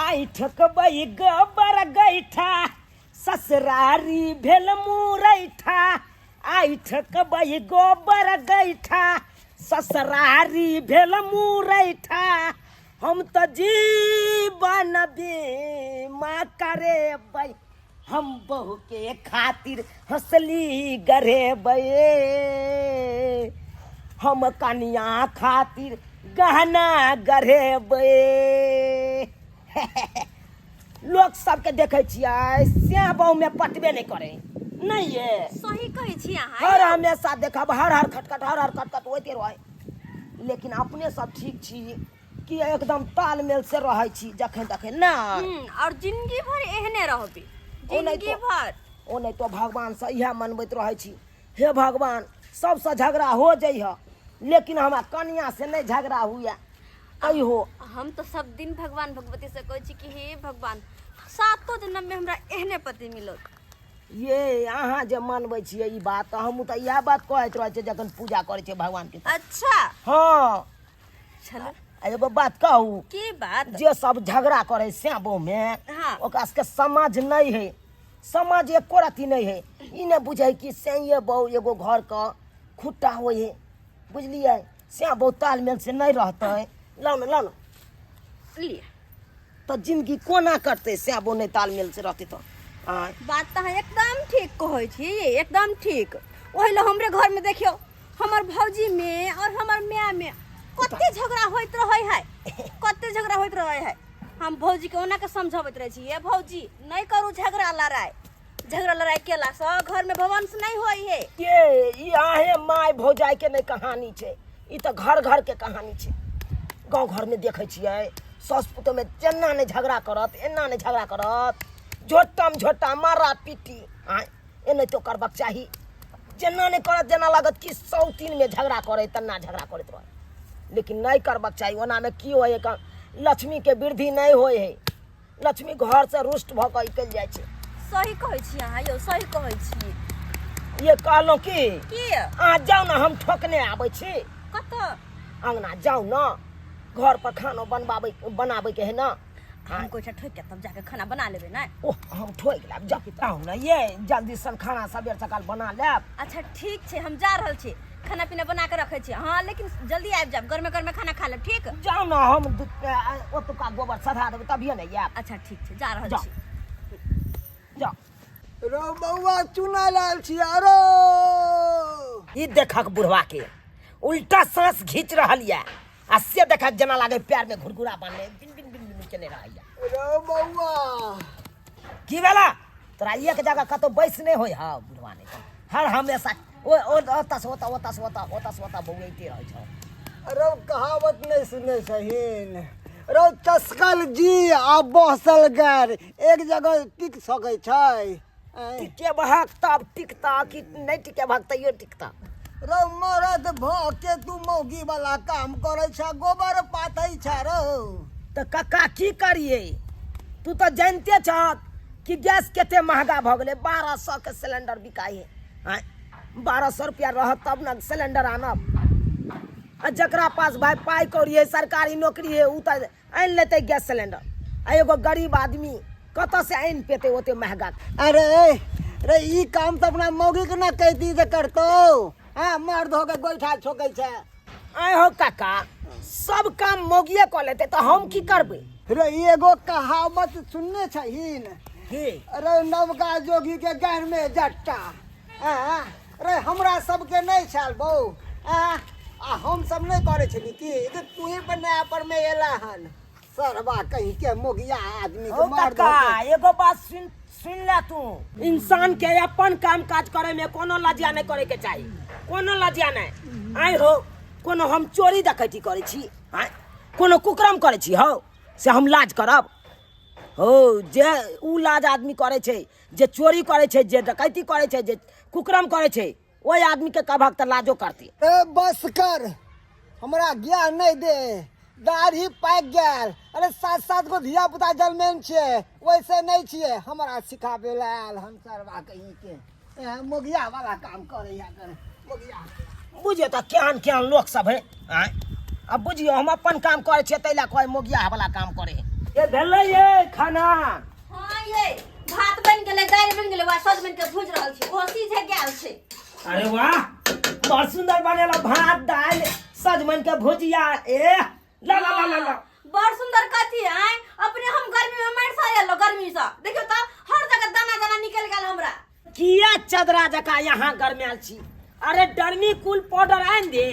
आइ ठोकबै गोबर गैठा ससुरारी भेल मुरैठा आइ ठोकबै गोबर गैठा ससुरारी भेल मुरैठा हम तऽ जीवन बीमा करेबै हम बहू के खातिर हंसली गरेबै हम कनिया खातिर गहना गढ़ेबै। लोक सबके देखै छियै से बहु में पटबे नहि करै नहि ये। सही कहै छी अहाँ। हर हमेशा देखब हर हर खटखट हर हर खटखट होइते रहै, लेकिन अपने सब ठीक छी कि एकदम तालमेल से रहै छी जखन तखन ना। और जिंदगी भर एहने रहबे। ओ नहि जिंदगी तो भर। ओ नहि तो भगवानसँ इएह मनबैत रहै छी, हे भगवान सबसँ झगड़ा हो जइह लेकिन हमरा कनिया से नहि झगड़ा हुए कहियो। हम तो सब दिन भगवान भगवती से कहै छी कि हे भगवान सातो जन्म में हमरा एहने पति मिलत। ये अहाँ जे मनबै छियै ई बात तऽ हमहूँ तऽ इएह बात कहैत रहै छियै जखन पूजा करै छियै भगवानके। अच्छा। हँ। चलू। आ एगो बात कहू? की बात? जे सब झगड़ा करे से बहु में, हाँ। ओकरा सबके समझ नहीं है, समझ एको रत्ती नहीं है। ई नहीं बुझे कि सैये बहु एगो घर के खुट्टा होइ है, बुझलियै? से बहु तालमेल से नहीं रहते। लाउ ने, लाउ ने। लिअ। तऽ जिंदगी कोना कटतै से बहु नहीं तालमेल से रहते तऽ? आँय। बात तऽ अहाँ एकदम ठीक कहै छी, एकदम ठीक। ओहि लए हमरे घर में देखियौ हमर भौजी में और हमर माय में कते झगड़ा होइत रहे है, कते झगड़ा होइत रहे है। हम भौजी के ओना के समझाबैत रहे छी, ये भौजी नहीं करू झगड़ा लड़ाई, झगड़ा लड़ाई केला से घर में भवंश नहीं होई है। ये ई आहे my भौजाई के नहीं कहानी छै, ई तऽ घर घर के कहानी छै। गाँव घर में देखै छियै सास पुतोह में जेना नहीं झगड़ा करत एना नहीं झगड़ा करत, झोटम झोटा मारा पीटी। आँय एना तो करबाक चाही, जेना नहीं करत जेना लागत कि 103 में झगड़ा करे तना झगड़ा करैत रहे, लेकिन नहीं करबाक चाही। ओना में की होय है, लक्ष्मी के वृद्धि नहीं होय है, लक्ष्मी घर से रुष्ट भऽ कऽ निकलि जाइ छै। सही कहै छी अहाँ यौ, सही कहै छी। ये कहलहुँ की? की? अहाँ जाउ ने, हम ठोकने आबै छी। कतऽ? अंगना जाउ ने, घर पर खाना बनाबै के है ना। हम कोइ ठोकि के तब जाके खाना बना लेबै ने। ओह हम ठोकि लेब, जाउ जाउ ने, ये जल्दी सन खाना सबेर सकाल बना लेब। अच्छा ठीक छै, हम जा रहल छी, खाना पीना बना के रखै छी। हाँ लेकिन जल्दी आबि जायब, गरमे गरमे खाना खा लेब। ठीक? जाउ ने, हम ओतुका गोबर सधा देबै तभिए ने आयब। अच्छा ठीक छै, जा रहल जाउ। छी। जाउ। रौ बौआ चुना लाल छी अरो। ई देखक बुढ़वा के उल्टा सांस घींच रहल ये आ से देखक जेना लागे पैर में घुरघुरा बांधले बिन बिन बिन बिन केने रहैया। रौ बौआ की भेला तोरा? एक जगह कतौ बैस नहि होय। हँ बुढ़वा नहि तऽ हर हमेशा ओ ओ ओतऽ से ओतऽ, ओतऽ से ओतऽ, ओतऽ से ओतऽ बौआइते रहै छौ। रौ कहावत नहीं सुने सहीन रौ, चसकल जी आ बहसल गैर एक जगह टिक सकै छै? आँय। टिके बहक तब टिकता कि नहीं टिके बहक तैयो टिकता। रौ मरद भ के तू मौगी वाला काम करै छ, गोबर पाथै छ रौ। तऽ कक्का की करिए, तू तऽ जानते छह कि गैस कते महंगा भऽ गेलै, 1200 के सिलेंडर बिकाइ है। आँय 1200 रुपया रहत तब ने सिलेंडर आनब। आ जकरा पास भाई पाइ कौड़ी है, सरकारी नौकरी है, उ तऽ आनि लेतै गैस सिलेंडर, आ एगो गरीब आदमी कतऽ से आनि पेतै ओते महंगा? अरे रे ई काम तऽ अपना मौगी के ना कहती जे करतौ। हाँ मर्द हो के गोइठा ठोकै छै। आँय हो काका, सब काम मौगिए कऽ लेतै तऽ हम की करबै? रे एगो कहावत सुनने छहीन? की? अरे नवका जोगी के गान में जट्टा। आँ रे हमरा सबके नहीं छल बौ। आँ आ हम सब नहीं करे छली की जे तू पर नया पर में एला हन सरवा कहीं के मोगिया आदमी के ओ मर्द काका होके। एगो बात सुन ले तू, इंसान के अपन काम काज करे में कोनो लज्जा नहीं करे के चाही, कोनो लज्जा नहीं। आइ हो कोनो हम चोरी डकैती करे छी, आँय कोनो कुकरम करे छी हौ से हम लाज करब? हो जे उ लाज आदमी करे छै जे चोरी करे छै, जे डकैती करे छै, जे कुकरम करे छै, ओहि आदमी के कहबक तऽ लाजो करती। ए बस कर, हमरा ज्ञान नहीं दे, दाढ़ी पाकि गेल। अरे सात सात गो धिया पुता जन्मेन छियै, वैसे नहीं छियै, हमरा सिखाबे ला आयल हन सरवा कहीं के। ए, मोगिया वाला काम करे या करे मोगिया। बुझियौ तऽ केहन केहन लोक सब है। आँय अब बुझियौ हम अपन काम करे छियै ताहि लए कहै मोगिया वाला काम करे है। ये भेलै ये खाना। हाँ ये भात बनि गेलै, दालि बनि गेलै, वएह सजमनि के भुजि रहल छी, ओहो सीझे गेल छै। अरे वाह, बड़ सुंदर बनेला भात दालि सजमनि के भुजिया। ए ला ला ला ला ला। बड़ सुंदर कथी आय, अपने हम गर्मी में मर सा एलो गर्मी से, देखियो त हर जगह दाना दाना निकल गेल हमरा। किया चदरा जका यहाँ गरमायल छी? अरे डर्मी कूल पाउडर आनि दे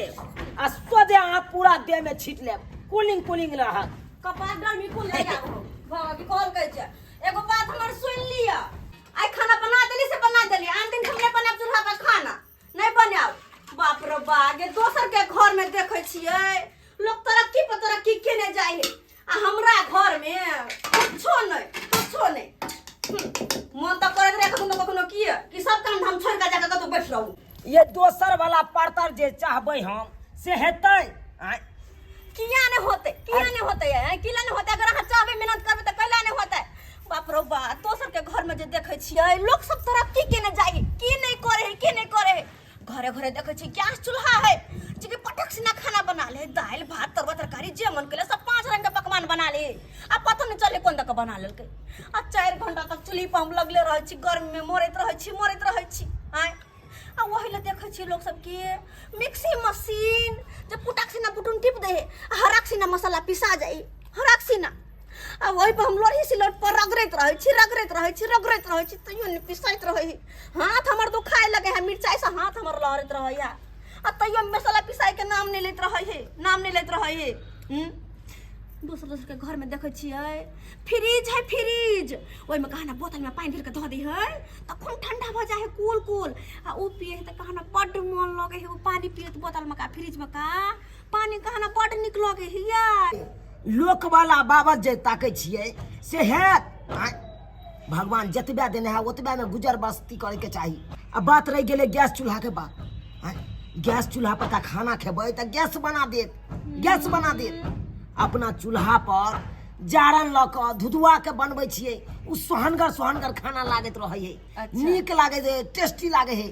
आ सोझे अहाँ पूरा देह में छीट लेब, कूलिंग कूलिंग रहत। कपार डर्मी कूल ले जाओ भगवान कॉल कहै छै। एगो बात हमर सुन लिअ, आइ खाना बना देली से बना देली, आन दिन हम नहि बनायब चूल्हा पर खाना नहि बनायब। बाप रे बा गे, दोसर के घर में देखै छियै लोग तरक्की पर तरक्की केने जाइ है आ हमरा घर में कुछो नहीं, कुछो नहीं। मन तऽ करैत रहे कखनो कखनो की कि सब काम धाम छोड़ के जाके कतौ बैठ रहू। ये दोसर वाला परतर जे चाहबै हम से हेतै? आँय? किया नहीं होते, किया नहीं होते है, किला नहीं होते? अगर अहाँ चाहबै मेहनत करबै तऽ कैला नहीं होते? बाप रे बा, दोसर के घर में जे देखै छियै लोग सब तरक्की केने जाइ, की नहीं करे है, की नहीं करे है। घरे घरे देखै छियै गैस चूल्हा है जे कि पटक से ना खाना बना ले, दालि भात तरुआ तरकारी जे मन केले सब 5 रंग के पकवान बना ले आ पतो नहीं चले कोन दऽ के बना लेलकै। आ 4 घंटा तक चूल्ही पर हम लगले रहै छी, गर्मी में मरैत रहै छी, मरैत रहै छी। आँय आ वही ले देखै छियै लोग सबके मिक्सी मशीन जे पुटक से ना बुटुन टिप दे है, हरक से ना मसाला पिसा जाए, हरक से ना। आ वही पर हम लोढ़ी सिलौट पर रगड़ैत रहै छी, रगड़ैत रहै छी, रगड़ैत रहै छी, तैयो नहि पिसैत रहै है। हाथ हमर दुखाए लगे है, मिरचाई से हाथ हमर लहरैत रहै है आ तैयो मसाला पिसाई के नाम नहि लैत रहै है, नाम नहि लैत रहै है। दोसर दोसर के घर में देखै छियै फ्रिज है, फ्रिज ओहिमे कहा ना बोतल में पानि भरि के धऽ दै है तखन ठंडा भऽ जाइ है कूल कूल, आ ओ पिए है तऽ कहा ना बड्ड मन लगै है ओ पानि पिए तऽ बोतल में का फ्रिज में का पानि कहा ना बड्ड नीक लगै है यार। लोक वाला बाबत जे ताकै छियै से हैत? आँय, भगवान जतबे देने है ओतबे में गुजर बस्ती करे के चाही। आ बात रहि गेलै गैस चूल्हा के बात, आँय, गैस चूल्हा पर का खाना खेबै तऽ गैस बना देत, गैस बना देत। अपना चूल्हा पर जारन लऽ कऽ धुधुआ के बनबै छियै, ओ सोहनगर सोहनगर खाना लागैत रहै है। नीक लागै है, टेस्टी लागै है,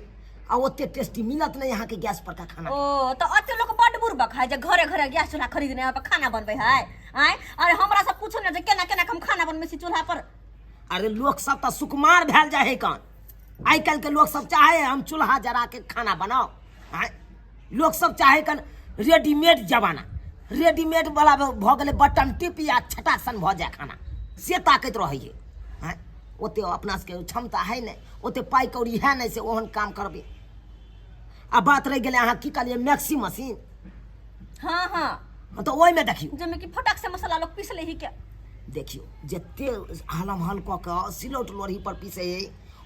आ ओते टेस्टी मिलत नहीं अहाँके गैस पर का खाना। ओ तऽ ओते लोक बड्ड बुड़बक है जे घरे घरे गैस चूल्हा खरीदने है, खाना बनबै है। आँय, अरे हमरा से पूछो ने जे केना केना हम खाना बनबै छी चूल्हा पर। अरे लोक सब तऽ सुकुमार भेल जाइ है कन, आइ काल्हि के लोक सब चाहे हम चूल्हा जरा के खाना बनाओ। आँय, लोक सब चाहे कन रेडीमेड जमाना, रेडीमेड वाला भऽ गेलै, बटन टिप या छटाक सन भऽ जाय खाना, से ताकैत रहै है। आँय, ओते अपना सबके क्षमता है नहि, ओते पाइ कौड़ी है नहि से ओहन काम करबै। आ बात रहि गेलै अहाँ की कहलियै मैक्सी मशीन? हाँ हाँ। हाँ, तऽ ओहिमे देखियौ जाहिमे कि फटक से मसाला लोग पीस ले ही के। देखियौ जते हलम हल कऽ कऽ सिलौट लोढ़ी पर पीसै है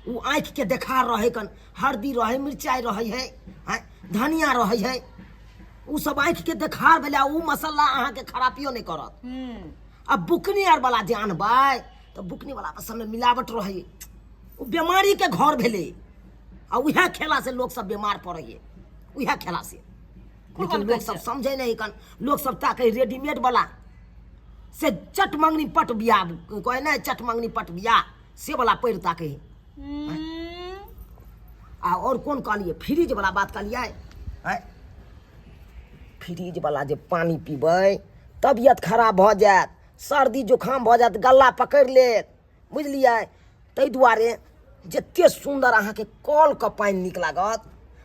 ओ आँखिके देखार रहै कन, हरदी रहै, मिरचाइ रहै है, आँय, धनिया रहै है, ओ सब आँखिके देखार भेलै आ ओ मसाला अहाँके खरापियो नहि करत। आ बुकनी आर वाला जे आनबै तऽ बुकनी वाला सबमे मिलावट रहै, ओ बेमारीके घर भेलै आ उएह खेला से लोक सब बीमार पड़ै है, उएह खेला से। लेकिन लोक सब समझै नहि कन, लोक सब ताकै रेडीमेड वाला से चट मंगनी पट बियाह कहै नहि, चट मंगनी पट बियाह से वाला पैर ताकै है। आ और कोन कहलियै फ्रिज वाला बात कहलियै, आँय, फ्रिज वाला जे पानि पीबै तबियत खराब भऽ जायत, सर्दी जुकाम भऽ जायत, गला पकड़ि लेत, बुझलियै? ताहि दुआरे जते सुन्दर अहाँके कलके पानि नीक लागत,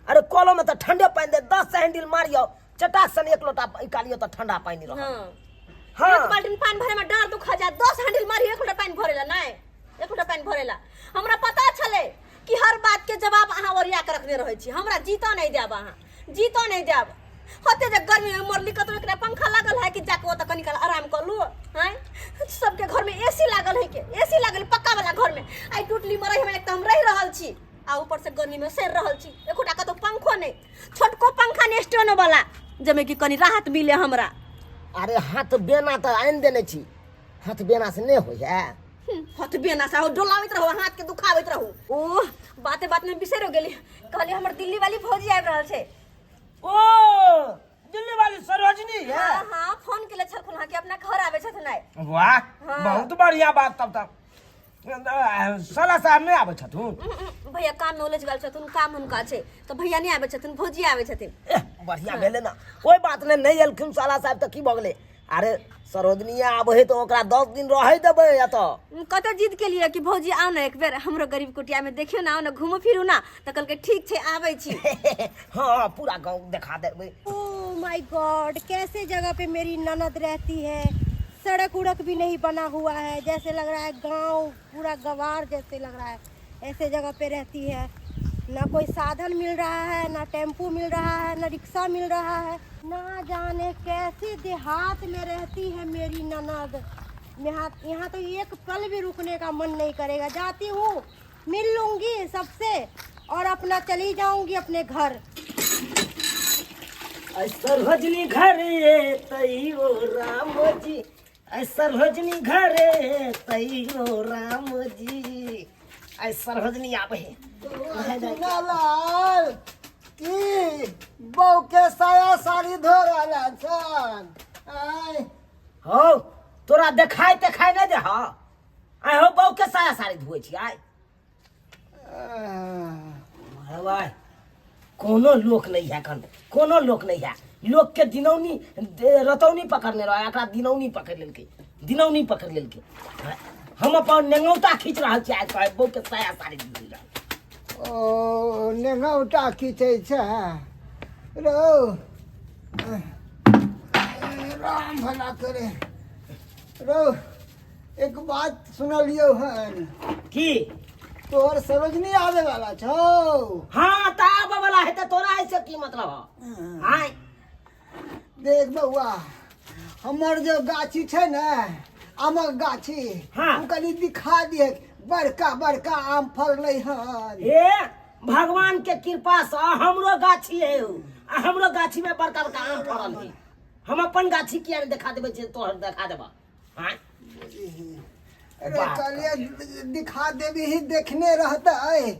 अरे कलोमे तऽ ठण्डे पानि देत, 10 हैंडल मारियौ चटाक सन एक लोटा निकालियौ तऽ ठण्डा पानि रहत। हाँ। एक बाल्टीन पानि भरे में डाँड़ दुखा जायत, 10 हैंडल मारियौ एक लोटा पानि भरेला नहि, एक लोटा पानि भरेला। हमरा पता छलै कि हर बात के जवाब अहाँ ओरिया के रखने रहै छी, हमरा जीतो नहि देब, अहाँ जीतो नहि देब। होते जे गर्मी में मरली कतौ एकटा पंखा लागल है कि जाके ओतऽ कनी काल आराम कऽ लू। आँय, सबके घर में एसी लागल है के, एसी लागल पक्का वाला घर में, आइ टूटली मरई में एक तऽ हम रहि रहल छी आ ऊपर से गर्मी में सड़ि रहल छी, एकोटा कतौ पंखो नहि, छोटको पंखा नहि स्टैंड वाला जाहिमे कि कनी राहत मिले हमरा। अरे हाथ बेना तऽ आनि देने छी, हाथ बेना से नहि होइ है। हाथ बेना से डोलाबैत रहू, हाथ के दुखाबैत रहू। ओह बाते बात में बिसरि गेली, कहली हमर दिल्ली वाली भौजी आबि रहल छै। ओ दिल्ली वाली सरोजनी है? हाँ हाँ, फोन केले छलखुन हँ कि अपना घर आबै छथिन आइ। वाह, हाँ। बहुत बढ़िया बात। तब तक साला साहब नहि आबै छथुन? भैया काम में उलझ गेल छथुन, काम हुनका छै तऽ भैया नहि आबै छथुन, भौजी आबै छथिन। एह, बढ़िया भेलै ने, कोई बात नहि, नहि एलखिन साला साहब तऽ की भऽ गेलै, अरे सरोजनिया आबै है तऽ ओकरा 10 दिन रहै देबै एतऽ। कतऽ जिद के लिए कि भौजी आउ ने एक बेर हमरो गरीब कुटिया में, देखियो ना, आउ ने, घूमू फिरू ना। तऽ कहलकै ठीक छै, आबै छी। हँ, पूरा गाँव देखा देबै। ओ my God, कैसे जगह पे मेरी ननद रहती है। सड़क उड़क भी नहीं बना हुआ है, जैसे लग रहा है गांव पूरा गवार जैसे लग रहा है, ऐसे जगह पे रहती है। ना कोई साधन मिल रहा है, ना टेम्पू मिल रहा है, ना रिक्शा मिल रहा है। ना जाने कैसे देहात में रहती है मेरी ननद। यहाँ यहाँ तो एक पल भी रुकने का मन नहीं करेगा। जाती हूँ, मिल लूँगी सबसे और अपना चली जाऊंगी अपने घर। सरोजनी घरे तैयो राम जी, ऐ सरोजनी घरे तैयो राम जी, ऐ सरोजनी आबै है। लाल की बहू के साया साड़ी धो रहल छन आय? हौ, तोरा देखाय तेखाय नहि दे। हँ, आइ हौ, बहू के साया साड़ी धोइ छी आइ। भाइ, कोनो लोक नहीं है एखन, कोनो लोक नहीं है। लोक के दिनौनी रतौनी पकड़ने रहे, एकरा दिनौनी पकड़ लेलकै, दिनौनी पकड़ लेलकै। हम अपन नेंगौता खींच रहल छी आइ, कहै बहू के साया साड़ी धोइ रहल। ओ, नेंगौटा खींचै छै रौ। राम भला करे रौ। एक बात सुनलियौ हन। की? तोहर सरोजनी आवे वाला छौ। हाँ, तऽ आबऽ वाला है तऽ तोरा ऐसे की मतलब है आय? देख बौआ, हमर जो गाछी छै ने, आमक गाछी, ओ कनि दिखा दिहे। बड़का बड़का आम फड़लै हन। हे, भगवान के कृपा से हमरो गाछी है उ, आ हमरो गाछी में बड़का बड़का आम फड़ल है। हम अपन गाछी किया नहीं देखा देबै जे तोहर देखा देबा आँय? अरे, बात। कहलिए दिखा देबी ही, देखने रहतै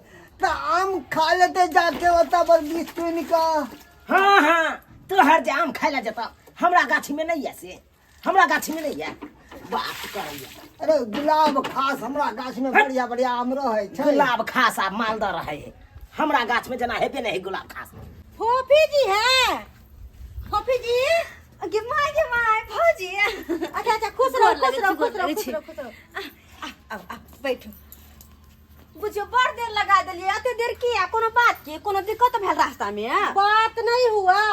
तऽ आम खा लेते जाके ओतऽ पर बीच चुनि कऽ। हाँ, तोहर जे आम खाय ला जेता, हमरा गाछी में नहीं है से, हमरा गाछी में नहीं है। बात करैया। अरे, गुलाब खास हमरा गाछ में बढ़िया बढ़िया आम रहै छै। गुलाब खास आ मालदह रहे है हमरा गाछ में, जेना हेबे नहीं है गुलाब खास। फोफी जी है? फोफी जी? गे my, गे माय, भौजी! अच्छा अच्छा, खुश रहो। गोर लगै खुश रहो। छी, गोर खुश रहो। लगै खुश छी। रहो, खुश रहो। आउ आउ, बैठू। बुझियो बड़ देर लगा देलियै। एते देर किया? कोनो बात के कोनो दिक्कत भेल रास्ता में? बात नहीं हुआ,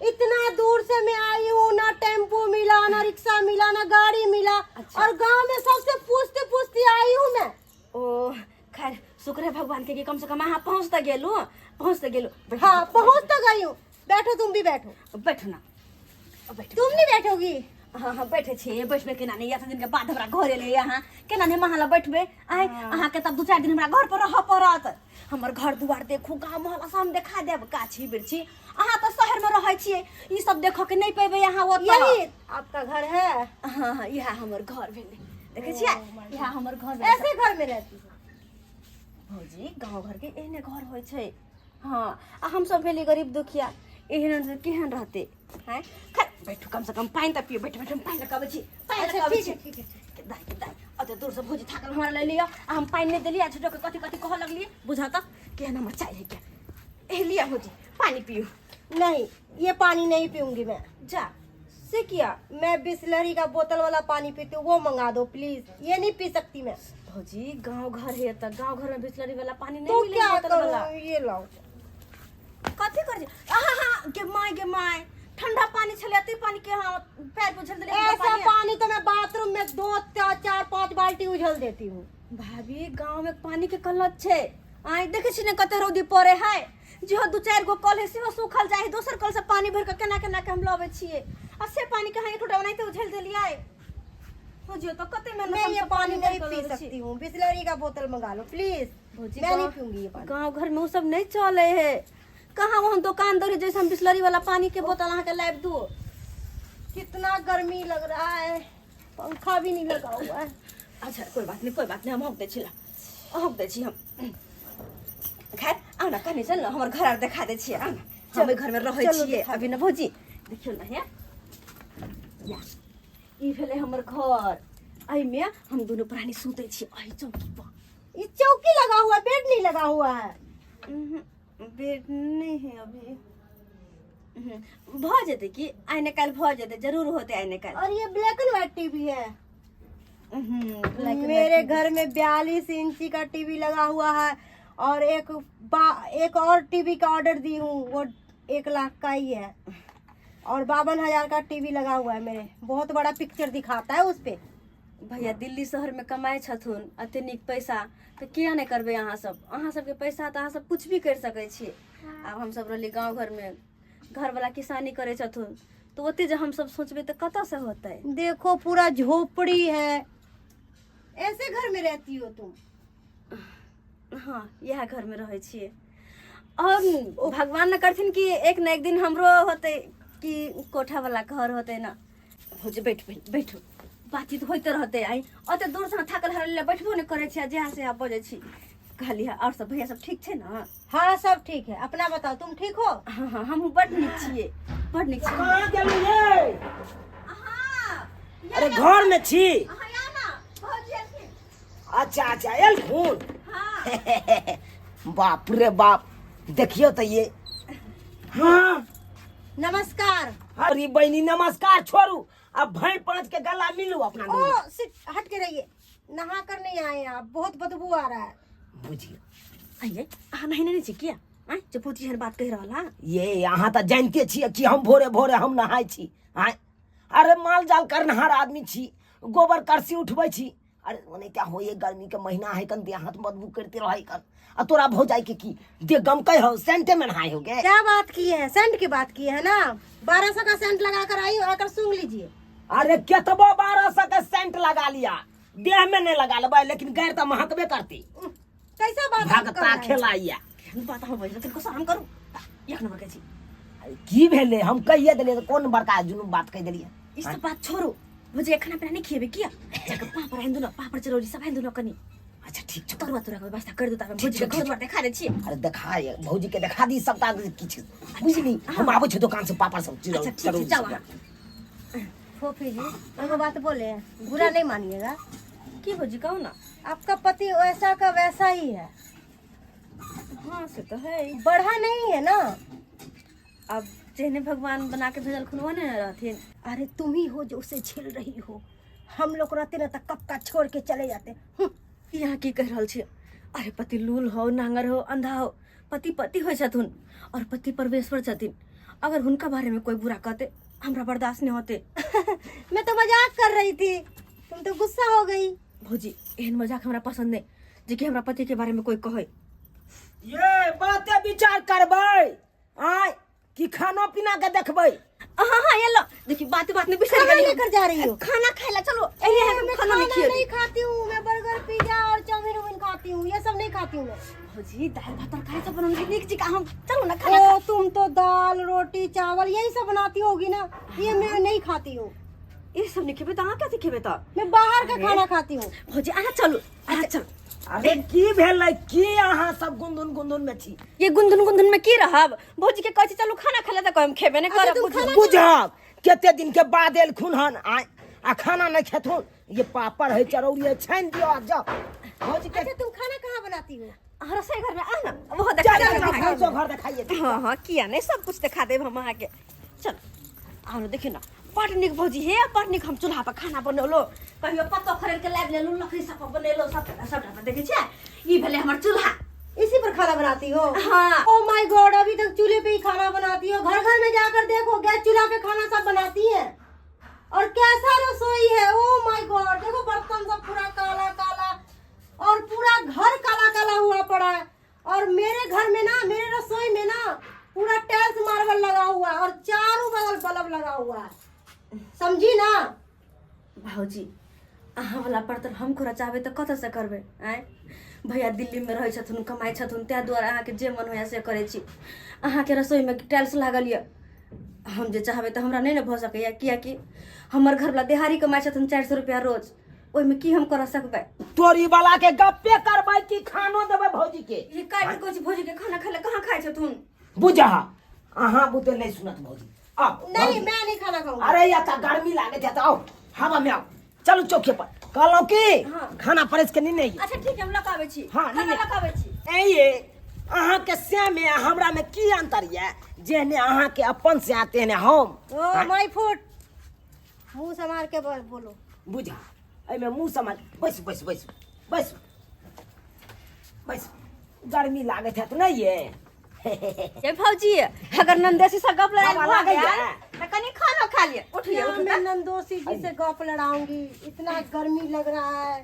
इतना दूर से मैं आई हूँ, ना टेम्पू मिला, ना रिक्शा मिला, ना गाड़ी मिला। और गांव में सबसे पूछते पूछते आई हूँ मैं। ओ खैर, शुक्र है भगवान के कि कम से कम अहाँ पहुँच तऽ गेलू, पहुँच तऽ गेलू। बैठू। हाँ, पहुँच तो गई हूँ। बैठो, तुम भी बैठो। बैठू ना, बैठू। तुम नहीं बैठोगी? हाँ, बैठे छियै, बैठबे केना नहि? एते दिन के बाद हमरा घर एलियै अहाँ, केना नहि महाला बैठबै? आइ अहाँके तब 2-4 दिन हमरा घर पर रहऽ पड़त। हमर घर दुआर देखू, गाँव मोहल्ला सब हम देखा देब, गाछी बिरछी। अहाँ तऽ शहर में रहै छियै, ई सब देखऽ के नहि पेबै अहाँ ओतऽ। यही आपका घर है? हाँ, इएह हमर घर भेलै। देखै छियै, इएह हमर घर भेलै। ऐसे घर में रहती हो? भौजी, गाँव घरके एहने घर होइ छै। हाँ, आ हमसब भेली गरीब दुखिया, एहन से केहन रहते हैं? खैर, बैठू, कम से कम पानि तऽ पियो। बैठू बैठू, हम पानि लऽ कऽ अबै छी, पानि लऽ कऽ अच्छा। अबै ठीक छी। है, ठीक है। के दाइ, के दाइ, ओते दूर से भौजी थाकल हमरा ले लिअ आ हम पानि नहि देलियै आ झूठो के कथी कथी कहऽ लगलियै। बुझा तऽ केहन हमर चाय है क्या। ए लिअ भौजी, पानि पियू। नहीं, ये पानी नहीं पीऊंगी मैं। जा, से किया? मैं बिस्लरी का बोतल वाला पानी पीती हूँ, वो मंगा दो प्लीज, ये नहीं पी सकती मैं। भौजी, गाँव घर है तऽ गाँव घर में बिस्लरी वाला पानी नहीं तो मिले क्या बोतल वाला। करूँ, ये लाओ। कथी कर? हाँ हाँ, गे my, गे my, ठंडा पानी छलै, एते पानी के हाँ पैर पोछल देलियै ठंडा ऐसा पानी। पानी तो मैं बाथरूम में दो चार, चार पांच बाल्टी उझल देती हूँ। भाभी, गाँव में पानी के किल्लत छै। आइ देखै छी ने कते रौदी पड़े है। जेहो दू चारि गो कल है सेहो सूखल जाइ है। दोसर कल से पानी भरि कऽ केना केना के हम लबै छियै आ से पानी के अहाँ एक लोटा ओनाहिते उझलि देलियै। बुझियौ तऽ कते मेहनत मैं ये हमसब पानी भरि नहीं कऽ पी लबै छी। सकती हूँ, बिस्लरी का बोतल मंगा लो प्लीज। भौजी, मैं नहीं गाँव पीऊंगी ये पानी। गाँव घर में ओ सब नहीं चले है। कहाँ वहाँ दुकान दौरी जैसे हम बिस्लरी वाला पानी के बोतल अहाँ के लाबि दू? कितना गर्मी लग रहा है, पंखा भी नहीं लगा हुआ है। अच्छा, कोई बात नहीं, कोई बात नहीं, हम हौक दै छी, ला हौक दै छी हम। खैर, आउ ने कनि, चल ने हमर घर आर देखा दै छियै। आउ ने, हम ओहि घरमे रहै चलू, छियै देखा। अभी ने। भौजी, देखियौ ने, हे या, ई भेलै हमर घर। एहिमे हम दुनू प्राणी सुतै छियै एहि चौकी पर। ये चौकी लगा हुआ है, बेड नहीं लगा हुआ है? बेड नहीं है अभी। भऽ जेतै कि आइ ने काल्हि भऽ जेतै, जरूर होतै आइ ने काल्हि। और ये ब्लैक एंड व्हाइट टीवी है। Black and मेरे white। घर में 42 इंची का टीवी लगा हुआ है और एक और टीवी का ऑर्डर दी हूँ, वो 1 लाख का ही है और 52,000 का टीवी लगा हुआ है मेरे। बहुत बड़ा पिक्चर दिखाता है उस पे। भैया दिल्ली शहर में कमाए छथुन अते नीक पैसा, तऽ किया नहि करबै अहाँ सब? अहाँ सबके पैसा तऽ अहाँ सब कुछ भी करि सकै छी। आब हमसब रहली गाँव घरमे, घरवला किसानी करै छथुन, तऽ ओते जे हमसब सोचबै तऽ कतऽसँ होतै? देखो पूरा झोपड़ी है, ऐसे घर में रहती हो तुम? हाँ, इएह घरमे रहै छियै। और भगवान ने करथिन कि एक न एक दिन हमरो होतै कि कोठा वाला घर होतै ना। भौजी बैठ बैठ बैठू, बातचीत होइते रहतै। आइ ओते दूर से थाकल हारल लए बैठबो नहि करै छी आ जहाँ से बजै छी। कहली हँ, आओर सब भैया सब ठीक छै ने? हाँ सब ठीक है, अपना बताओ तुम ठीक हो? हाँ हाँ, हमहूँ बड नीक छियै, बड नीक छियै। कहाँ गेली रे? अरे घर में छी? अच्छा अच्छा, एलखुन। बाप रे बाप, देखियो तो ये। हाँ नमस्कार। अरे बहनी नमस्कार छोड़ू, अब भैं पाँच के गला मिलू अपना। ओ सिट, हट के रहिए, नहा कर नहीं आए आप, बहुत बदबू आ रहा है। बुझियो। आइए, अहाँ नहेने नहि छी किया? आँय जे भौजी एहन बात कहि रहल हँ। ये अहाँ तऽ जानिते छियै कि हम भोरे भोरे हम नहाय छी। आँय, अरे माल जाल करनहार आदमी छी, गोबर करसी उठबै छी। अरे ओने क्या होइए, गर्मी के महीना है कन, देह हाथ बदबू करते रहे कन। आ तोरा भौजाई के की दे गमकै हो, सेंटे में नहाय हो गे। क्या बात की है, सेंट की बात की है ना, 1200 का सेंट लगा कर आई, आकर सूंघ लीजिए। अरे केतबो 1200 के सेंट लगा लिया, देह में नहीं लगा लेबै, लेकिन गैर तऽ महकबे करती। कैसा बात आप कर भगता रहे हैं? खेलाइया। केहन बात अहाँ बजलहुँ, तनिको शरम करू। एक नंबर के छी। की भेलै, हम कहिए देलियै तऽ कोन बड़का जुनून बात कहि देलियै? ई सब बात छोड़ू भौजी, खाना पीना नहि खिएबै किया? जाके पापड़ आनि दू ने, पापड़ चरौरी सब आनि दू ने कनि। अच्छा ठीक छौ। तरुआ तोरा के व्यवस्था कर दू तब भौजी के घर द्वार देखा दै छी। अरे देखा, भौजी के देखा दी सबटा किछु, बुझली? हम आबै छी दोकान से पापड़ सब अच्छा ठीक छै, चरौरी जाउ सब। अहाँ। फोफी जी, एगो बात बोले, बुरा नहीं मानिएगा। की भौजी, कहू ना। आपका पति वैसा का वैसा ही है। हाँ से तो है। बढ़ा नहीं है ना। अब जेहने भगवान बना के भेजलखुन ओहने ने रहथिन। अरे तुम ही हो जो उसे झेल रही हो, हम लोग रहते ना तो कब का छोड़ के चले जाते। यहाँ की कहि रहल छी? अरे पति लूल हो, नांगर हो, अंधा हो, पति पति होइ छथुन और पति परमेश्वर छथिन। अगर हुनका बारे में कोई बुरा कहते हमरा बर्दाश्त नहीं होते। मैं तो मजाक कर रही थी, तुम तो गुस्सा हो गई। भौजी एहन मजाक हमरा पसंद नहीं जे कि हमरा पति के बारे में कोई कहे। ये बाते विचार करबै आय कि खाना पीना के देखबै? हाँ हाँ, ये लो देखी, बात बात में बिसर कहाँ गेली। लेकर जा रही हो? खाना खाए ला चलो, एही है। मैं खाना खाना नहीं खिए नहीं खाती हूँ, मैं बर्गर पिज्जा और चाउमीन उमिन खाती हूँ, ये सब नहीं खाती हूँ मैं। भौजी दाल भात तरकारी सब बनौने नीक जी हम, चलो ना खाना। ओ तुम तो दाल रोटी चावल यही सब बनाती होगी ना, ये मैं नहीं खाती हूँ। ये सब नहीं खेबे तो अहाँ कथी खेबे तो? मैं बाहर का खाना खाती हूँ। भौजी अहाँ चलू, अहाँ चलू। अरे की भेलै, की अहाँ सब गुंधुन गुंधुन में छी? ये गुंधुन गुंधुन में की रहब? भौजी के कहै छी चलू खाना खाए ला तऽ कहै हम खेबे नहि करब। बुझू। बुझब कते दिन के बाद एलखुन हन आय आ खाना नहीं खेथुन। ये पापड़ है, चरौरी है, छानि दियो आ जाओ भौजी के। अच्छा तुम खाना कहाँ बनाती हो? अहाँ रसोई घर में आ ना, वो देखा चल देब चल अहाँके। भैंसो घर देखाइए। हाँ हाँ, किया नहीं, सब कुछ देखा देब हम अहाँके। चल आओ ने, देखियौ ने बड़ नीक भौजी हे, बड़ नीक हम चूल्हा पर खाना बनेलहुँ। कहियो पत्तो खरीद के लाबि लेलहुँ, लकड़ी सब पर बनेलहुँ, सब सबटा पर। देखै छियै, ई भेलै हमर चूल्हा। इसी पर खाना बनाती हो? हाँ। ओ my God, अभी तक चूल्हे पे ही खाना बनाती हो? घर घर में जाकर देखो, गैस चूल्हा पे खाना सब बनाती है। और कैसा रसोई है, ओ my God, देखो बर्तन सब पूरा काला काला और पूरा घर काला काला हुआ पड़ा है। और मेरे घर में ना, मेरे रसोई में ना पूरा टाइल्स मार्बल लगा हुआ है और चारों बगल बल्ब लगा हुआ है, समझी ना? भौजी अहाँ वाला बर्तन हम करऽ चाहबै तऽ कतऽसँ करबै? आँय, भैया दिल्लीमे रहै छथुन, कमाइ छथुन, ताहि दुआरे अहाँके जे मन होइए से करै छी। अहाँके रसोईमे टाइल्स लागल यऽ, हम जे चाहबै तऽ हमरा नहि ने भऽ सकैए, किएकि हमर घरवला देहाड़ी कमाइ छथुन 400 रुपैआ रोज, ओहिमे की हम करऽ सकबै? तोरी वाला के गप्पे करबै कि खानो देबै भौजी के? ई काय बेर कहै छी भौजी के खाना खाय लए, कहाँ खाइ छथुन? बुझा अहाँ बुते नहीं सुनत भौजी। आओ नहीं भौजी। मैं नहीं खाना खाऊंगी। अरे या त गर्मी लागे छै त आओ हवा में आओ, चलू चौके पर। कहलहुँ की हाँ। खाना परस के नहीं अच्छा ठीक है, हम लऽ कऽ आबै छी। हाँ, खाना नहीं। लऽ कऽ आबै छी। ए ये अहाँके से में आ हमरा में की अंतर ये? जेहने अहाँके अपन से तेहने हम। ओ my foot, मुंह संभाल के बोलो। बुझा एहिमे मुँह सम्हार। बैस बैस बैस बैस बैस, गर्मी लागैत हैत नहि ये? ए भौजी, अगर नंदेसी से गप लड़ाई हवा भऽ लागैया। गेल तऽ कनि खाना खा लिअ। उठिए क्या उठू मैं तऽ। नंदोसी जी से गप लड़ाऊंगी? इतना गर्मी लग रहा है,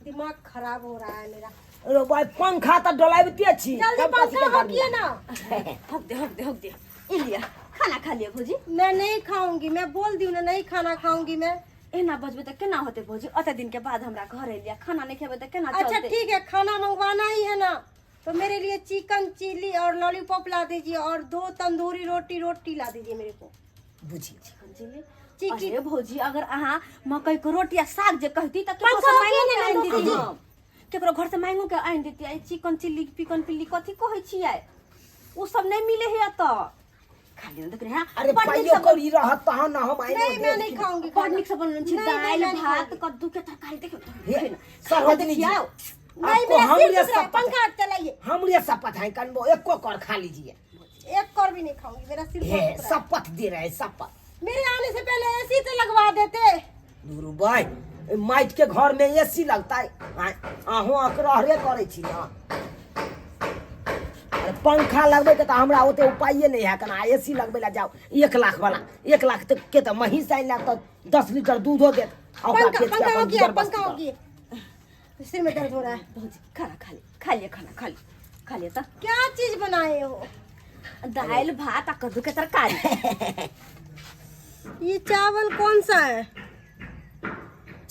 दिमाग खराब हो रहा है मेरा। रो भाई, पंखा तऽ डोलाबिते छी। जल्दी तब कथी पंखा के गर्मी? होकिए ना। हक दे हक दे हक दे, ई लिअ खाना खा लिअ भौजी। मैं नहीं खाऊंगी, मैं बोल दी ना, नहीं खाना खाऊंगी मैं। एना बजबै तऽ केना होतै भौजी? ओते दिन के बाद हमरा घर एलियै, खाना नहि खेबै तऽ केना अच्छा चलतै? ठीक है, खाना मंगवाना ही है ना तो मेरे लिए चिकन चिल्ली और लॉलीपॉप ला दीजिए और 2 तंदूरी रोटी रोटी ला दीजिए मेरे को। बुझिए। Chicken chilli? चिकन। अरे भौजी, अगर अहाँ मकई के रोटी आ साग जे कहती तऽ केकरो पंखा से मांगो होकिए के ना आनि नंदोसी देती जी। हम। केकरो घर से मांगो के आनि देती। आई चिकन चिल्ली पिकन पिल्ली कथी कहै छियै, ओ सब नहि मिले है एतऽ। खाली देख रहे हैं। अरे बड़ नीक पाइयो से कौड़ी रहत तहन न हम आइनो नहीं, मैं देब। नहीं खाऊंगी बड़ खाना। नीक से बनल छै नहीं, नहीं, दालि मैं नहीं भात खाऊंगी। कद्दू के तरकारी। देखियौ हे, सरोजनी जी, नहीं, आपको मेरा सिर हमरे दुख रहा है, शपथ पंखा चलाइए। हमरे शपथ है कनबो एको कर खा लीजिए। एक कर भी नहीं खाऊंगी, मेरा सिर हे बहुत दुख रहा है। शपथ दे रहे हैं, शपथ। मेरे आने से पहले एसी तो लगवा देते। गुरु भाई, माइट के घर में एसी लगता है? अहूँ अकरहरे करै छी ना। अरे पंखा लगबै के तऽ हमरा ओते उपाये नहि है कना। एसी लगबै ला जाओ 1 लाख वाला, 1 लाख तक के तऽ महींस आनि लायब तऽ 10 लीटर दूधो देत आ ओकरा पंखा बेच के पंखा अपन हो गया, गुजर बसर पंखा हो करब। गया, सिर में दर्द हो रहा है। भौजी, खाना खा ले, खा लिअ खाना, खा लिअ, खा लिअ तऽ। क्या चीज बनाए हो? दालि भात आ कद्दू के तरकारी। ये चावल कौन सा है?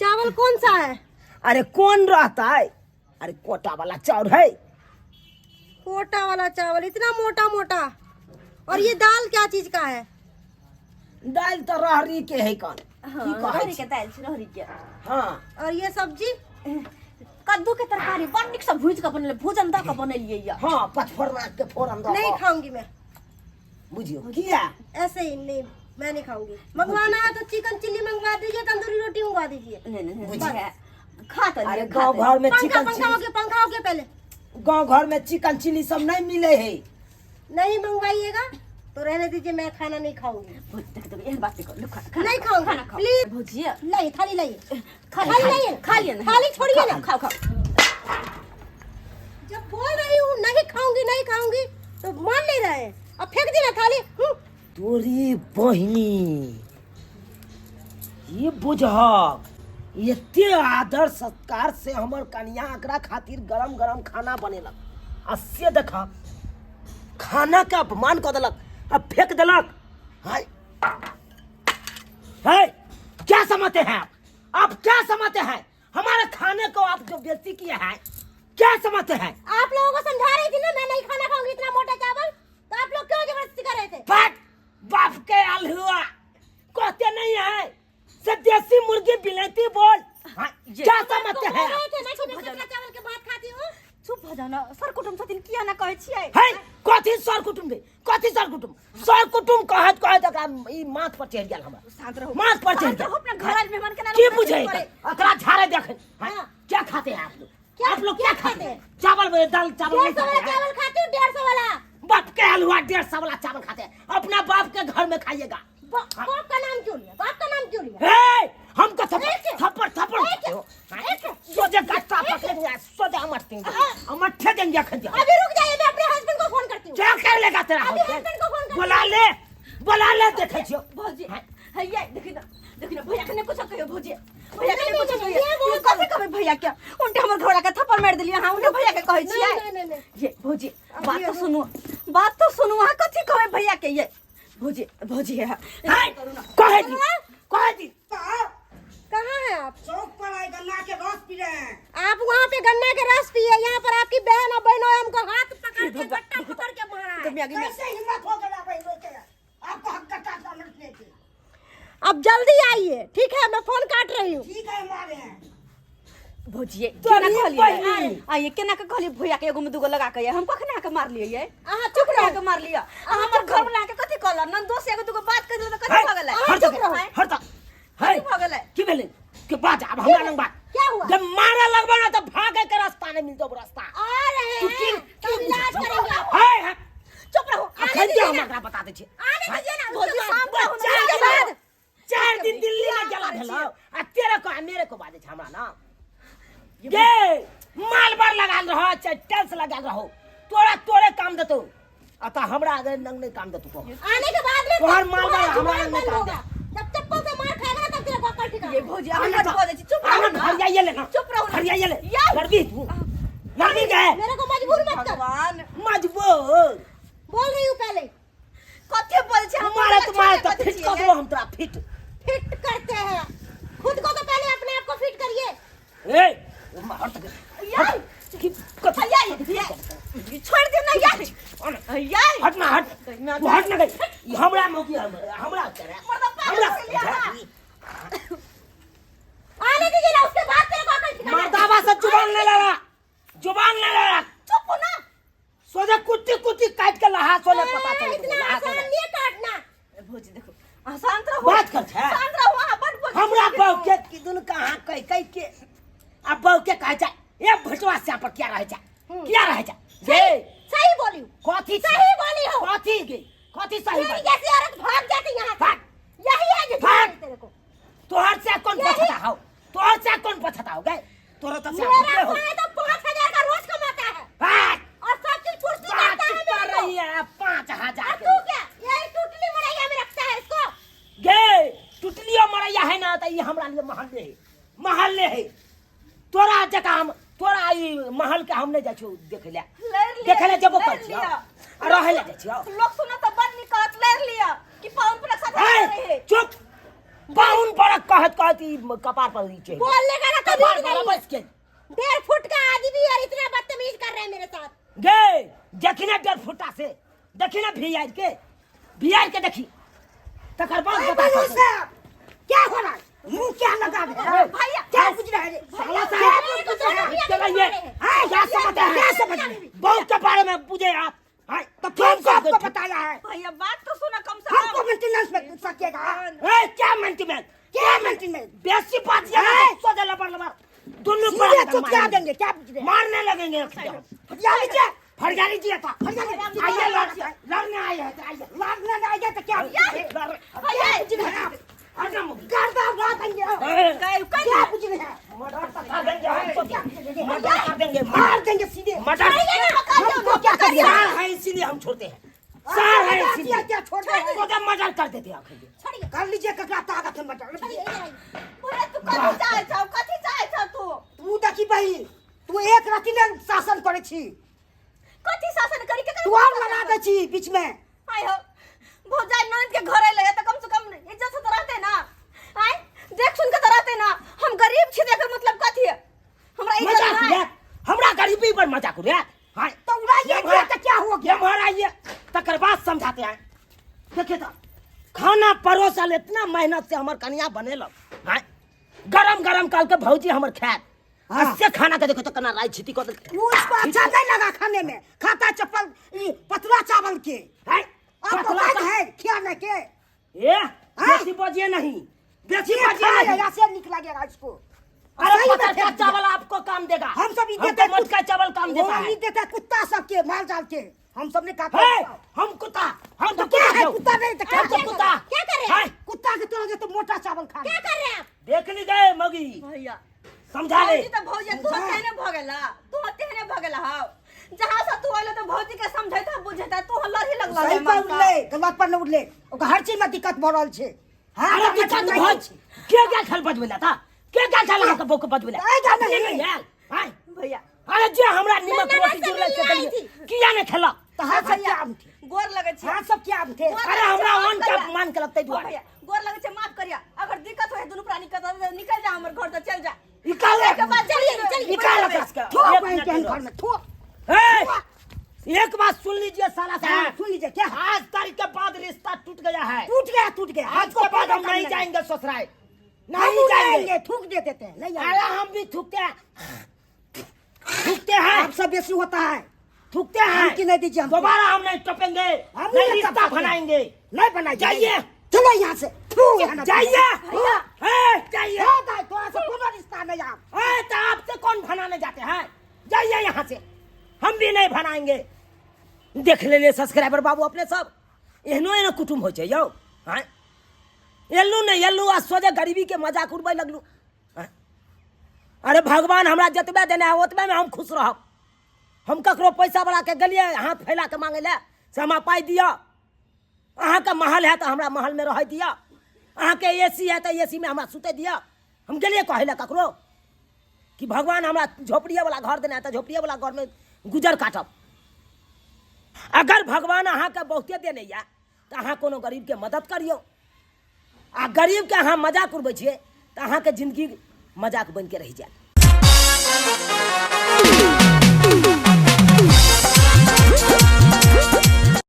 चावल कौन सा है? अरे कौन रहता है? अरे कोटा वाला चाउर है। कोटा वाला चावल इतना मोटा मोटा। और ये दाल क्या चीज का है? दालि तऽ रहरी के है कन। हाँ, की कहै रहरी छी? के दालि छै, रहरी के। हाँ। और ये सब्जी? कद्दू के तरकारी बड़ नीक से भूजि कऽ बनेलियै, भूजन दऽ कऽ बनेलियै यऽ। हाँ, पचफोरना के फोरन दऽ नहीं कऽ। खाऊंगी मैं। बुझियौ किया? ऐसे ही नहीं, मैं नहीं खाऊंगी। मंगवाना है तो चिकन चिल्ली मंगवा दीजिए, तंदूरी रोटी मंगवा दीजिए। नहीं नहीं नहीं, खा तऽ अरे लिअ, खा गाँव तऽ घर में पंखा चिकन पंखा चिल्ली हो गया, पंखा हो गया पहले। गाँव घर में चिकन चिल्ली सब नहीं मिले है। नहीं मंगवाइएगा तो रहने दीजिए, मैं खाना नहीं खाऊंगी। भौजी, देख देख, एहन बात नहीं करू, खाना खाना नहीं खाऊंगी, खाना खाओ। प्लीज। भौजी, लाइए थाली, लाइए। खा थाली लिअ, लाइए। खा लिअ ना। थाली छोड़िए ना। खाओ खाओ। जब बोल रही हूँ नहीं खाऊंगी नहीं खाऊंगी तो मान नहीं रहे हैं। अब फेंक दी ना थाली। तोरी बहिनी, ये बुझहक एते आदर सत्कार से हमर कनिया एकरा खातिर गरम गरम खाना बनेलक आ से देखा खाना के अपमान कऽ देलक आ फेंक देलक। हाय हाय, क्या समझते हैं आप? आप क्या समझते हैं हमारे खाने को आप जो बेइज्जती किए हैं, क्या समझते हैं? आप लोगों को समझा रही थी ना मैं नहीं खाना खाऊंगी इतना मोटा चावल, तो आप लोग क्यों जबरदस्ती कर रहे थे? फट बाप के अलहुआ, कहते नहीं है से देसी मुर्गी बिलैती बोल। हाँ, क्या समझते हैं बोल रहे थे ना कि मैं कचरा चावल के भात खाती हूँ। चुप भऽ जाउ ने, सर कुटुम्ब छथिन, किया ना कहै छियै? है कथी सर कुटुम्ब गे? कथी सर कुटुम्ब? सर कुटुम्ब कहत कहत एकरा ई माथ पर चढ़ि गेल हमरा। शांत रहू। माथ पर चढ़ि शांत गेल। रहू, अपना घर आयल मेहमान के ना की रोकबै बुझे करे। एकरा झाड़े देखे। हाँ, हाँ। क्या खाते हैं आप लोग? क्या- आप लोग क्या क्या खाते खाते हैं? चावल में दाल चावल नहीं 150 खाते वाला हैं? चावल खाती हूँ, 150 वाला। बाप के हलवा 150 वाला चावल खाते हैं, अपना बाप के घर में खाइएगा। बाप का नाम क्यों लिया? बाप का नाम क्यों लिया? हे, हमको थप्पड़ एक थप्पड़ थप्पड़ एक मारते हो। एक सोझे गट्टा पकड़ेंगे, सोझे अमरतेंगे, अमरठे देंगे अखन। अभी रुक जाइए, मैं अपने हस्बैंड को फोन करती हूँ। क्या कर लेगा तेरा अभी हस्बैंड? हस्बैंड को फोन करती बुला ले, बुला ले, देखे छियो। भौजी, हैया देखी ना, देखी ना, भैया के नहीं कुछ कहियो। भौजी, भैया के नहीं, नहीं कुछ नहीं, कहियो। ये बहुत ये कथी कहबै भैया के? उनटे हमर घोड़ा के थप्पड़ मारि देलियै अहाँ, उनटे भैया के कहै छियै। नहीं, नहीं, नहीं। ये भौजी, अभी बात तो अभी- सुनू, बात तो सुनू, अहाँ कथी कहबै भैया के? ये भौजी, भौजी है। हाय, कहे दी, कहे दी। कहाँ है आप? चौक पर आए, गन्ना के रस पी रहे हैं। आप वहाँ पे गन्ना के रस पिए, यहाँ पर आपकी बहन और बहनों हमको हाथ पकड़ के गट्टा पकड़ के मारा है। गम्या, गम्या। कैसे हिम्मत हो गया बहनों के आपको हक गट्टा समझने की? अब जल्दी आइए, ठीक है? मैं फोन काट रही हूँ। ठीक है, हमारे हैं। भौजी, तोरी केना कहलियै? बहिन। आइए, केना के कहलियै भैया के एगो में दूगो लगा के? हम कखन अहाँके मारलियै ये? अहाँ चुप कखन रहो। अहाँके मारलियै? अहाँ हमर घर वाला अहाँके कथी कहलक? ननदोस एगो दूगो बात कहि देलक तऽ कथी हाय, भऽ गेलै? हट जा, चुप रहो। हट जा। हाय, कथी भऽ गेलै? की भेलै? के बात आब हमरा लग बात। क्या हुआ? जब मारे लगबे ना तो भागे के रास्ता नहीं मिलतो, रास्ता। आ रहे तू हैं की तो इलाज करेंगे। दै छै। आने दीजिए ना। भौजी, उसके शांत बाद। रहो ना। चार उसके दिन बाद 4 दिन दिल्ली में गेला भेलौ आ तेरे को आ मेरे को बाजै छै हमरा ना। गे माल बार लगाल रहो चाहे टेल्स लगाल रहो, तोरा तोरे काम देतौ आ त हमरा अगर नंग नहीं काम देतौ तो आने के बाद में तोहर माल तुम्हारा बार हमरा जुबान नहीं बंद काम होगा। जब चप्पल से मार खाएगा ना, तब तेरे को अक्ल ठिकाना। ये भौजी, अहाँ मत बजै छी, चुप रहू आनंद ना। हरियाइए ले ना। चुप रहू ना। हरियाइए ले। या। लड़बी तू, लड़बी के मेरे को मजबूर मत कर। भगवान। मजबूर। बोल रही हूँ पहले। कथी बोलै छी हम? मारे तो मारे तो कथी फिट छियै? कर देबो हम तोरा फिट। फिट करते हैं खुद को, तो पहले अपने आप को फिट करिए। ए हट। यार। की कथी? यार, यार, छोड़ दे ना यार। यार। हट ना, हट, तू हट ना गई। ई हमरा मौकी हमरा करे। मर्दा पागल हमरा हो गेलियै अहाँ। आने दीजिए ना, उसके बाद तेरे को अकल ठिकाना। मर्दाबा से जुबान नहीं लड़ा, जुबान नहीं लड़ा। चुप हो ना। सोझे कुत्ती कुत्ती काट के लहा सोले पता चले। इतना लहा आसान सोले। नहीं है काटना। भौजी, देखो, अहाँ शांत रहू। बात कर छै। शांत रहू अहाँ, बड बोलै हमरा छी। बहू के किदुन कहाँ कह कह के आ बहू के कहे छै ए भटवा से पर क्या रहे छै, क्या रहे छै गे? सही बोली हूँ। कथी छै? सही बोली हो। कथी गे, कथी सही मेरी बात? जैसी औरत भाग जाती यहाँ से। भाग। यही है जो भाग। तेरे को। तोहर से कौन पछता हो? तोहर से कौन पछता हो गे? तोरा तो से मेरा हो। भाई तो 5,000 का रोज कमाता है भाग। और सब चीज पूर्ति बात करता है कर मेरे को। रही है 5,000 और के। तू क्या यही टूटली मड़ैया में रखता है इसको? गे टुटलियो मरैया है ना, त ई हमरा लिए महल्ले है, महल्ले है। तोरा जका हम तोरा ई महल के हम नहीं जाइ छियौ देखै ले। लड़ि लिअ। देखै ले जेबो लड़ि करै छियौ लिअ। आ रहै ले जाइ छियौ। लोक सुनत तऽ बड नीक कहत, लड़ि लिअ कि पाहुन परक साथ ए, रहे। चुप। पाहुन परक कहत कहत ई कपार पर ई छै। बोलने का ना कपार तमीज पर नहीं। बैस के 1.5 फुट का आदमी और इतना बदतमीज कर रहे हैं मेरे साथ। गे देखी ना, 1.5 फुटा से देखी ना, भी आर के, भी आर के देखी, तकर बाद बता बोलो सकते। साहब, क्या हो रहा है? मुंह क्या लगा रहे हैं? भैया। क्या पूछ रहे हैं? साला क्या साहब पूछ रहे हैं? चलाइए। हाँ, क्या समझते हैं? क्या समझ रहे हैं? बहू के बारे में पूछे आप। हाँ, तो तुमको आपको बताया है। भैया, बात तो सुना कम से हमको कम। मेंटेनेंस में सकेगा। ए, क्या मेंटेनेंस, क्या मेंटेनेंस? बेसी बात ये है? सो लबर लबर दोनों सीधे चुटका देंगे, क्या पूछ रहे हैं? मारने लगेंगे। फटिया लीजिए। फरिया लीजिए तो फटिया लीजिए। आइए, लड़ने आए हैं तो आइए। लड़ने आएगा तो क्या? लड़ क्या पूछ रहे हैं आप? हटना मुझे। गर्दा उड़ा देंगे। कहीं क्या पूछ रहे हैं? मर्डर कर देंगे हम तो, मर्डर कर देंगे। मार देंगे सीधे। मर्डर। हमको क्या करिए? सार है इसीलिए हम छोड़ते हैं, सार है इसीलिए। क्या छोड़ रहे हैं? तो जब मर्डर कर देते हैं आखिर। कर लीजिए, ककरा ताकत है मर्डर? भैया, तू कथी चाहै छौ? कथी चाहै छौ तू? तू देखी बहिन, तू एक रति ने शासन करे छी। कथी शासन करी के? तू और लगा दे छी बीच में। आय हो, भौजाई ननद के घर अइलै तऽ कम से कम इज्जत से तऽ रहते ना। आय, देख सुन के तऽ रहते ना। हम गरीब छी तऽ एकर मतलब कथी है? हमरा इज्जत मजाक नहीं। उड़े हमरा गरीबी पर, मजाक उड़े। हाँ। तो उड़ाइए दिया तो क्या हो गया? ये महाराज, तकर बाद समझाते हैं। देखिए तो खाना परोसल, इतना मेहनत से हमर कनिया बनेलक। हाँ, गरम गरम काल के भौजी हमर खायत। हाँ। से खाना के देखो तो कना राई छिटी कऽ देलकै। वो उसको अच्छा नहीं लगा खाने में, खाता चप्पल ई पतला चावल के। हैं? आपको पतला बात है खिलाने के। ए, हाँ? बेसी बजिए नहीं, बेसी ये बजिए खाए, नहीं। ऐसे निक लगेगा इसको। अरे सही में पतला फेंक दिया। चावल आपको काम देगा। हम सब ई हमको देते मोटका चावल काम देता वो है। ई देता है कुत्ता सबके, माल जाल के, हम सब ने खाते। हे, हम कुत्ता? हम तो तो क्या है? कुत्ता। कुत्ता नहीं तो क्या हम तो है? कुत्ता। क्या कर रहे हैं? हैं? कुत्ता के तोरा तो मोटा चावल खा। क्या कर रहे हैं आप? देख ली गए मगी। भैया। समझा ले। भौजी तऽ भौजी, तू तेहने भऽ गेला, तू तेहने भऽ गेला हौ। जहाँ से तू अइलो तऽ भौजी के समझैता बुझैता, तू लड़ही लगला। सही पर उठले, गलत पर नहीं उठले। ओकर हर चीज में दिक्कत भऽ रहल छै। हाँ, अरे दिक्कत भज के क्या खेल बजबेला था? के क्या खेल अहाँके बहू के बजबेला? आएगा अपने नहीं। नहीं आयल। आँय? भैया। अरे जे हमरा निमक मैं रोटी ननद से जुड़ल से मिलने आई देलियै, थी। किया नहीं खेलक? तऽ हाथ सब क्या थे? गोर लगै छै। हाथ सब क्या थे? अरे हमरा अन्न के अपमान केलक ताहि दुआरे। भैया, गोर लगै छै, माफ करिया। अगर दिक्कत होय दुनू प्राणी के तऽ निकल जा हमर घर से, चल जा। निकाल। एहिके बाद चलिए, चलिए। निकाल एकरा के। थो एक बहन मिनट के रुको। घर में थो। ए, एक बात सुन लीजिए साला हाँ, साहब। सुन लीजिए, क्या? आज तारीख के बाद रिश्ता टूट गया है। टूट गया, टूट गया। आज के बाद हम नहीं जाएंगे ससुराल, नहीं नहीं जाएंगे। जाएंगे, थूक दे देते हैं, नहीं अरे जाएंगे। हम भी थूकते हैं, थूकते हैं। आप सब बेसी होता है। थूकते हैं। धमकी नहीं दीजिए हमको। दोबारा हम नहीं टपेंगे, हम नहीं नहीं रिश्ता टप सकते। बनाएंगे। नहीं बनाइए। जाइए। चलो यहाँ से, थू यहाँ ना। जाइए। ए, जाइए। हाँ, दाई, थोड़ा सा कोनो रिश्ता नहीं आप। ए, तो आपसे कौन बनाने जाते हैं? जाइए यहाँ से, हम भी नहीं बनाएंगे। देख लेने सब्सक्राइबर बाबू अपने सब, एहनो एहनो कुटुम्ब होइ छै यौ। आँय, एलहुँ नहि एलहुँ आ सोझे गरीबीके मजाक उड़बै लगलहुँ। आँय, अरे भगवान हमरा जतबे देने है ओतबेमे हम खुश रहब। हम ककरो पैसा वाला के गेलियै हाथ फैला के मांगे लए से हमरा पाइ दिअ, अहाँके महल है तऽ हमरा महलमे रहै दिअ, अहाँके ए सी है तऽ ए सी मे हमरा सुतै दिअ। हम गेलियै कहै लए ककरो कि भगवान हमरा झोपड़िएवला घर देने है तऽ झोपड़िएवला घरमे गुजर काटब। अगर भगवान अहाँके बहुते देने यऽ तऽ अहाँ कोनो गरीबके मदद करियौ, आ गरीबके अहाँ मजाक उड़बै छियै तऽ अहाँके जिंदगी मजाक बनिके रहि जायत।